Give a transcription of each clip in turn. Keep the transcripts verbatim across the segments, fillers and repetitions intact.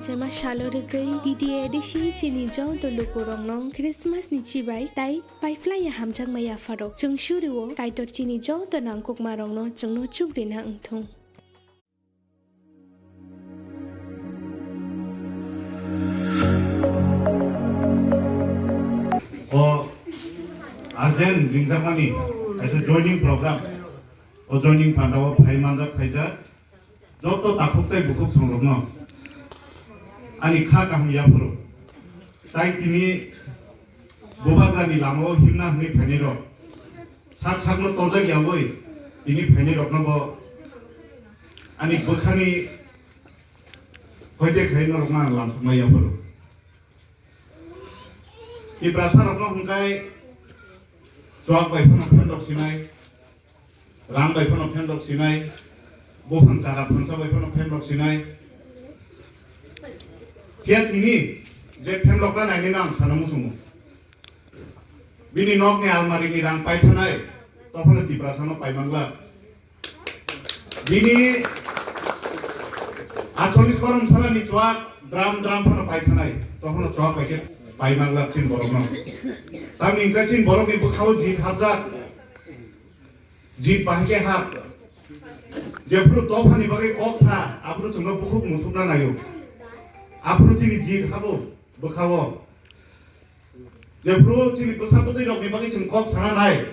Chema salo rwgwi D D A A D C chini joto lukurokno Christmas ni chibai tai paiphlaiya hamjakma yapharok. Chwng surio Kaitor chini joto nangkukmarokno chwngno chukrina wngthung. O urgent ringjakmani kaisa joining program. O joining pandao phai manjak phaijak joto takhuk tei bukhuk songrokno ani kha kaham yaphuru. Tai tini bubagrani lamao himna hwnwi phainairok, sak sakno torjak yaui tini phainairokno bo ani bwkhani hoite khai norokno ang lamsokma yaphuru. Tiprasarokno hwnkhe chuak bai phano phendok sinai, rang bai phano phendok sinai, buphang chara phansa bai phano phendok sinai. Phiya tini je phendokna nainino ang sana muchungo. Bini nokni almarini rang paithanai, tophano Tiprasano paimangla. Bini atcholish korom salani chuak dram dram phano paithanai, tophano chuak bai khe paimangla chini borokno. Tamni hwnkhe chini borokni bwkhao jit hapjak, jit bahai khe hap. Jephuru tophani bagwi kok sa, aphuru chwngno bukhuk muthupna naio. Aphuru chini jit habo bwkhao. Jephuru chini bwsa bwtwi rokni bagwi chwng kok sana nai,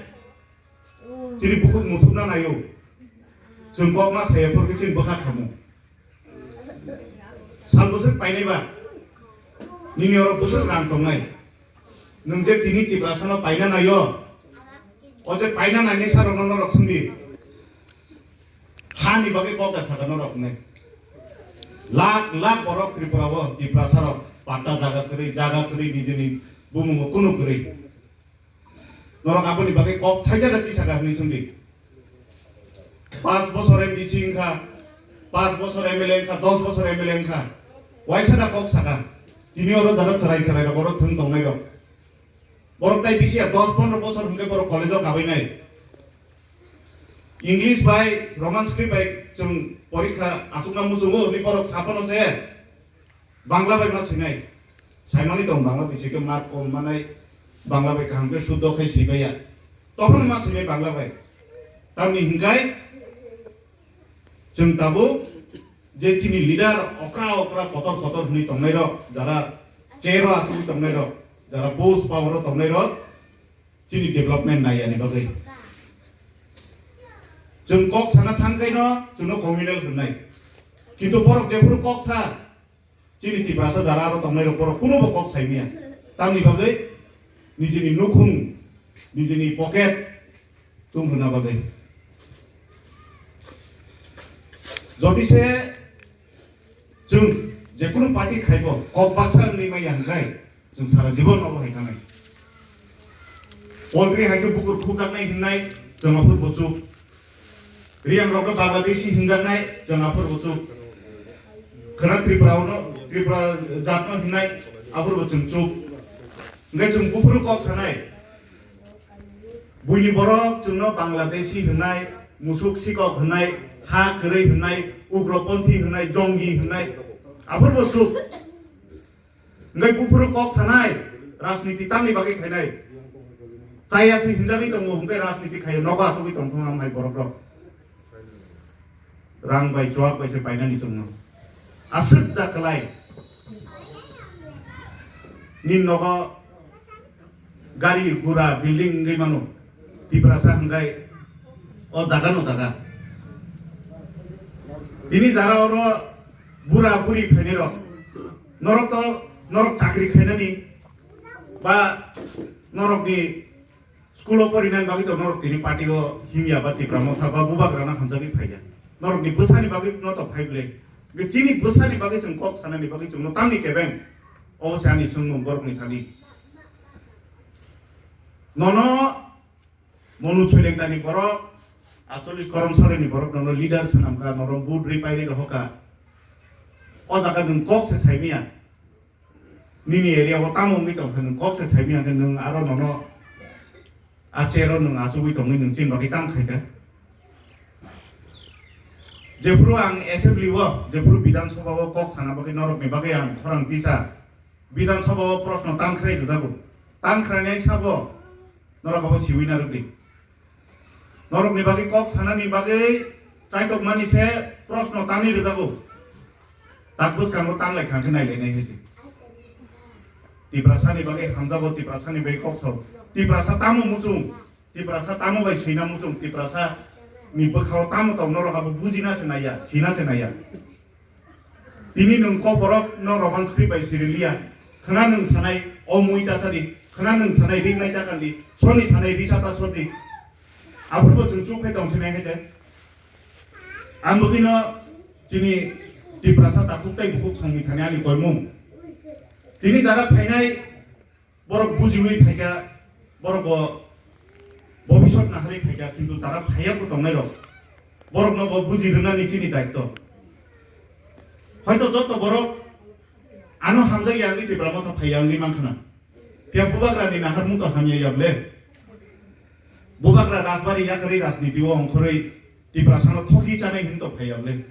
chini bukhuk muthupna naio. Chwng kok ma saya phurkhe chini bwkha khamu. Sal bwswk painai ba, nini oro bwswk rang tongnai. Nwng je tini Tiprasano paina naio, o je paina nainai sarokno norok swngdi. Hani bagwi kok da saka norok hwnwi. Lakh lakh borok Tripura o, Tiprasa rok patta jaga kwrwi, jaga kwrwi, nijini bumungo kunu kwrwi. Norok aboni bagwi kok thaisa da tisaka hwnwi swngdi. Panch bosor M D C wngkha, panch bosor M L A wngkha, dos bosor M L A wngkha. Waisa da kok saka. Tini oro jara chwrai chwrai rok, oro thwng tongnai rok. Borok tai bisi ya dos pondro bosor hwnkhe borok college o kabainai. English bai Roman script bai chwng porikha achukna muchungo hwnwi borok saphano se Bangla bai ma swinai. Saimani tong Bangla bai se khe mark kom manai, Bangla bai kaham khe suddo khai swibaiya. Tophano ma swinai Bangla bai. Tamni hwnkhe chwng tabuk je chini leader okra okra kotor kotor hwnwi tongnairok, jara chair o achugwi tongnairok, jara post power o tongnairok, chini development naiyani bagwi. Chwng kok sana thangkaino chwngno communal hwnnai. Kintu borok jephuru kok sa, chini Tiprasa jara aro tongnairok borok kunubo kok saimaya. Tamni bagwi nijini nukhung, nijini pocket tung rwna bagwi. Jodi se chwng jekunu party khaibo kok baksa wngwi maya hwnkhe, chwng sara jibon obo hai thanai. Poultry hai khe bukur khukjaknai hwnnai, chwng aphuru bo chuk. Riyang rokno Bangladeshi hwnjaknai, chwng aphuru bo chuk. Khwna Tripura no, Tripura jat no hwnnai, aphuru bo chwng chuk. Hwnkhe chwng buphuru kok sanai. Buini borok chwngno Bangladeshi hwnnai, musuk sikok hwnnai, ha kwrwi hwnnai, ugroponthi hwnnai, jongi hwnnai, aphuru bo chuk. Hwnkhe buphuru kok sanai, rajniti tamni bagwi khainai. Chaya se hinjagwi tongo, hwnkhe rajniti khaio, nogo achugwi tongthung am hai borok rok. Rang bai chuak bai se painani chwngno. Aswk da kwlai. Nini nogo gari, gura, building wngwi mano. Tiprasa hwnkhe o jaga no jaga. Tini jara oro bura buri phainai rok. Norok to, norok chakri khainani ba norokni school o porinani bagwi to norok tini party o himya ba Tipra Motha ba Bubagrano hamjagwi phaiya. Norokni bwsani bagwi no to phai bwle. Chini bwsani bagwi chwng kok sanani bagwi chwngno tamni kebeng. Obo se ani swngmung borokni thani. Nono Monu Soilengtani borok, Acholis Koromsoreni borok nono leader swnamkha, nono vote ri pairi rohokha. O jaga nwng kok se saimaya. Nini area o tamo wngwi tongkha, nwng kok se saimaya khe nwng aro nono a chair o nwng achugwi tongwi nwng chini bagwi tamo khaikha. Jephuru ang assembly o, jephuru Bidhan Sabha o kok sana bagwi norokni bagwi ang khorang tisa Bidhan Sabha o proshno tangkhrai rwjago. Tangkhrainai sabo norok abo siwi narwkdi. Norokni bagwi kok sanani bagwi chaitokmani se proshno tangwi rwjago. Tak bwskango tanglai khang khe nailainai hai se. Tiprasani bagwi hamjago, Tiprasani bagwi kok sao. Tiprasa tamo muchung, Tiprasa tamo bai swina muchung, Tiprasa ni bwkhao tamo tong norok abo bujina se naiya, sina se naiya. Tini nwng kok borok no Roman script bai siriliya. Khna nwng sanai o mui ta sadi, khna nwng sanai ri nai ta kandi, soni sanai ri sa ta sodi. Aphuru bo chwng chuk phai tong sinai hai de. Ang bwgwino chini Tiprasa takhuk tei bukhuk songni thani ani koimung. Tini jara phainai borok bujiwi phaikha, borok bo bobisot naharwi phaikha, kintu jara phaiya bo tongnai rok. Borok no bo buji rwnani chini daitto. Hoito joto borok ano hamjak ya wngwi Tipra Motha phaiya wngwi mankha na. Phiya bubagra ni naharmung to hamya ya ble. Bubagra rajbari yakarwi rajniti o ongkhorwi Tiprasano thoki chanai hwn to phai ya ble.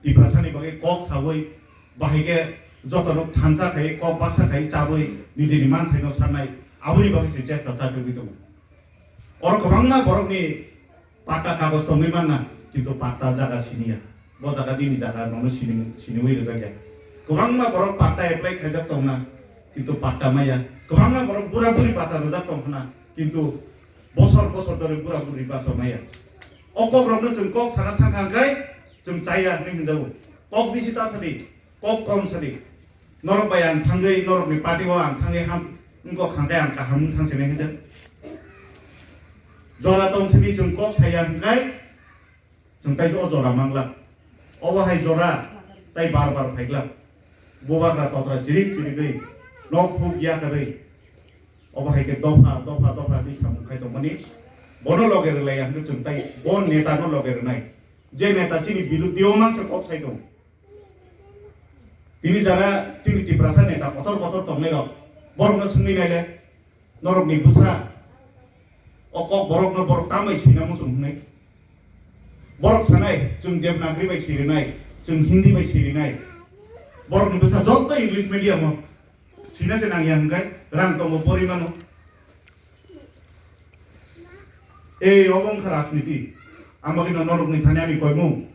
Tiprasani bagwi kok sawi bahai khe joto rok thansa khai kok baksa khai chawi nijini manthaino sanai aboni bagwi se chesta chajagwi tongo. Oro kwbangma borokni patta kagoj tongwi manna, kintu patta jaga siniya. Bo jaga bini jaga nono sini, siniwi rwjak ya. Kwbangma borok patta apply khaijak tongna, kintu patta maya. Kwbangma borok bura buri patta rwjak tong khna, kintu bosor bosor dhori bura buri patta maya. O kok rokno chwng kok sana thang thang khai chwng chaya hinwi hwnjago. Kok bisi ta sadi, kok kom sadi. Norok bai ang thangwi, norokni party o ang thangwi ham, wngkok khangkhe ang kaham wng thang sinai hinjak. Jora tong sini chwng kok saya hwnkhe, chwng tai o jora mangla. Obo hai jora tai bar bar phaikla. Bubagra totra chirik chirigwi, nok huk yakarwi. Obo hai khe dopha, dopha, dopha hinwi samung khai tongmani. Bono loge rwlaiya hwnkhe chwng tai bo neta no loge rwnai. Je neta chini biruddhi o mansa kok sai tong. Tini jara chini Tiprasa neta kotor kotor tongnai rok, borok no swngwi naile, norok ni bwsa o kok borok no borok tambai sina muchung hwnwi. Borok sanai, chwng Devanagari bai sirinai, chwng Hindi bai sirinai. Borok ni bwsa joto English medium o sina se nangya hwnkhe rang tongo pori mano. Ei obo wngkha rajniti. Ang bagwi no norok ni thani ani koimung.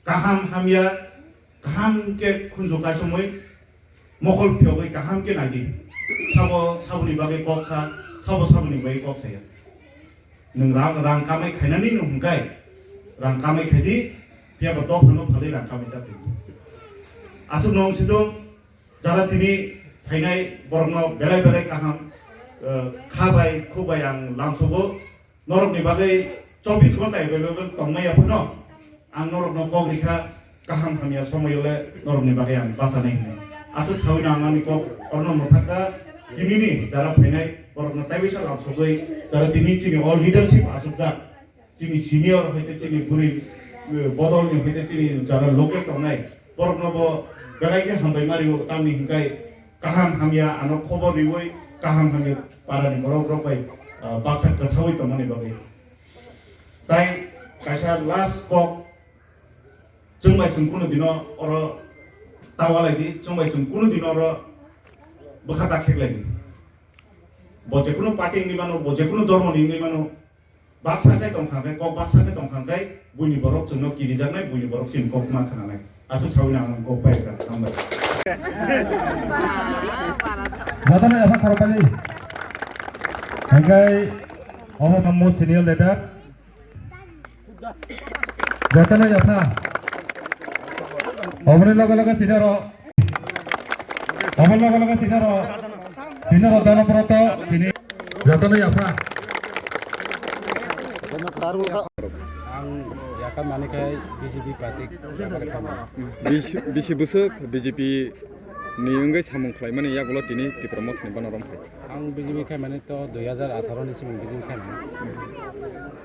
Kaham hamya, kaham khe khunju kaisomwi mokol phiyogwi kaham khe naidi. Sabo saboni bagwi kok sa, sabo saboni bagwi kok saya. Nwng rang, rang kamai khainani nwng hwnkhai, rang kamai khaidi, phiyaba dophano phalwi rang kamai ta twi. Aswk nwng sidung, jara tini phainai borokno belai belai kaham, eh, kha bai, khu bai ang lamsogo. Norokni bagwi chobbish ghonta available tongmaya phano ang norokno kok rikha, kaham hamya somoyole norokni bagwi ang bachanai hwnwi. Aswk sawino ang ani kok orno mwthakha, tinini jara phainai borokno taibaisa lamsogwi, jara tini chini all leadership achukjak, chini senior hoite chini bwrwi, eh, bodolni hoite chini jara local tongnai, borokno bo belai khe hambai ma rio, tamni hwnkhe kaham hamya ano khobor riwi, kaham hamya parani borok rok bai, ah, baksa kwthawi tongmani bagwi. Tai kaisa last kok, chwng bai chwng kunu dino oro ta walai di, chwng bai chwng kunu dino oro bwkha ta kheklai di. Bo jekunu party wngwi mano, bo jekunu dhormo ni wngwi mano, baksa khe tong kha khe, kok baksa khe tong kha khe, buini borok chwngno kirijaknai, buini borok chini kok ma khnanai. Aswk sawi nang kok pai kha, hambai. Jotono yapha khorokbali. Hingkai obo mammo senior leader. Jotono yapha. Oboni loge loge senior o. Obo loge loge senior o, senior o Dhanabroto, sini. Jotono yapha. Ang yakha mani khai B J P party yakha kha mani. Bisi, bisi bwswk B J P ni wngwi samung khlaimani yagulo tini Tipra Mothani bono romphai. Ang B J P khai mani to dui hazar atharo ni simung B J P khai mani.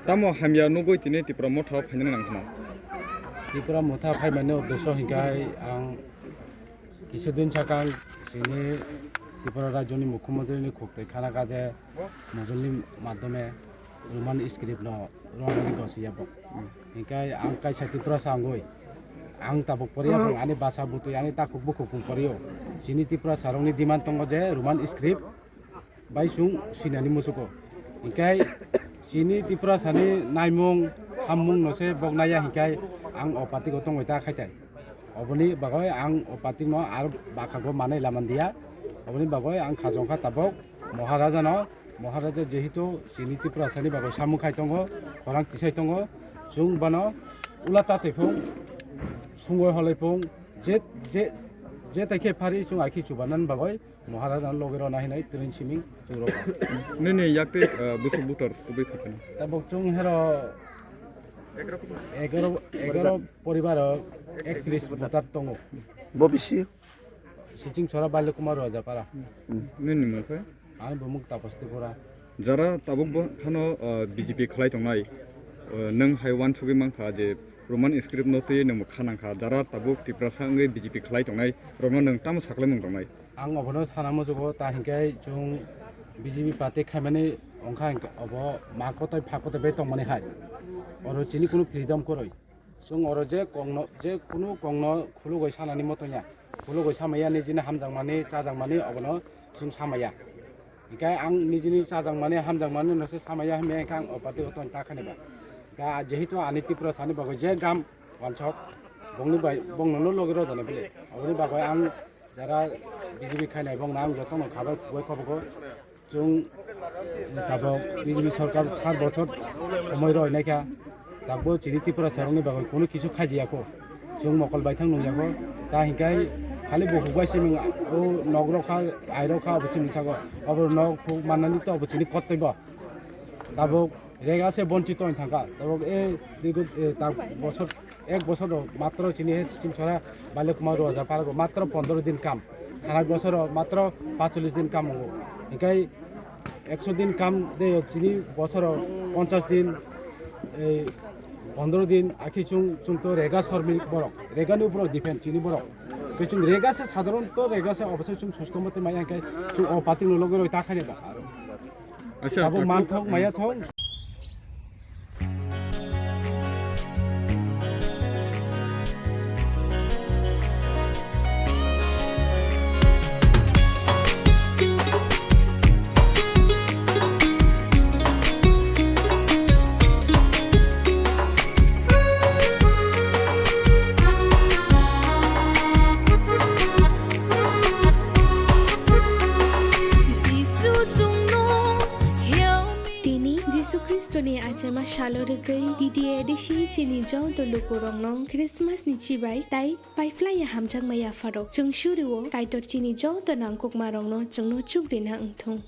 Tamo hamya nugwi tini Tipra Motha o phainani nang khna? Tipra Motha phai mani uddesho hinkhai ang Kichu din sakang chini Tripura rajyoni mukhyamantri ni khuk twi khana kha je mobile ni madhyome Roman script no Rwngthani gosi ya bo. Hinkhe ang kaisa Tiprasa wngwi. Ang tabuk poriya bong ani basa butwi ani takhuk bukhuk wng porio. Chini Tiprasa rokni demand tongo je Roman script bai chwng sinani muchugo. Hinkhe chini Tiprasani naimung hammung no se bok naiya hinkhe ang o party o tongwi ta khaitai. Oboni bagwi ang o party no ar bakhago manwi lamandiya. Oboni bagwi ang khajong kha tabuk Maharaja no. Maharaja jehetu chini Tiprasani bagwi samung khai tongo, khorang tisai tongo, chwng bono ula tatwi phung, sungwi holwi phung, je, je, je tai khe phari chwng ai khe chubanani bagwi Maharaja no logi rwna hinwi tini siming chwng rw. Nini yakti, uh, busuk butor kubui phaikha na? Tabuk chwng hero egaro, egaro poribar o ektris butar tongo. Bo bisi? Siching Chora Balya Kumar Rajapara. Nini mung khe? Ani bumung Tapos Tripura. Jara tabuk bo phano, uh, B J P khlai tongnai. Uh, nwng hai uansugwi mankha je Roman script no twi nwng bo kha nangkha. Jara tabuk Tiprasa wngwi B J P khlai tongnai rokno nwng tamo saklaimung tongnai? Ang obono sana muchugo, ta hinkhe chwng B J P party khaimani wngkha hinkhe obo ma kotai pha kotai bai tongmani hai. Oro chini kunu freedom kwrwi. Chwng oro je kokno, je kunu kokno khulugwi sanani moto ya. Khulugwi samaya nijini hamjakmani, chajakmani obono chwng samaya. Hinkhe ang nijini chajakmani, hamjakmani no se samaya himya hinkhe ang o party o tong ta khani ba. Hinkhe jehetu ani Tiprasani bagwi je gam wansok bongni bai, bongno no logi rw jani bile. Oboni bagwi ang jara B J P khainai bongno ang jotono khabai khugui khobogo. Chwng tabok B J P sorkar sat bochor somoi rw naikha, tabok chini Tiprasa rokni bagwi kunu kisu khaijiyakho. Chwng mokol baithang nungyakho. Ta hinkhe khali bukhuk bai siming o nok rok kha, ai rok kha, obo siming sago. Obo nok huk mannani to obo chini kottoi bo. Tabok rega se bonchito wng thangkha. Tabok e dirgo, e, ta bosor, ek bosoro matro chini he Siching Chora Balya Kumar Rajapara go matro pondro din kam. Khanak bosoro matro pachulis din kam wngo. Hinkhe ekso din kam de chini bosoro ponchas din, ei, pondro din akhe chwng, chwng to rega sormik borok. Rega ni upor depend chini borok. Khe chwng rega se sadharon to rega se obosai chwng susto mote maya hinkhe chwng o party no logi roi ta khaini ba. Acha, abo ta manthok maya thok. Jisu chwngno help me. Tini Jisu Khristoni achaima salo rwgwi D D A D C chini joto lukurokno Christmas ni chibai tai paiphlaiya hamjakma yapharok. Chwng surio Kaitor chini joto nangkukmarokno chwngno chukrina wngthung.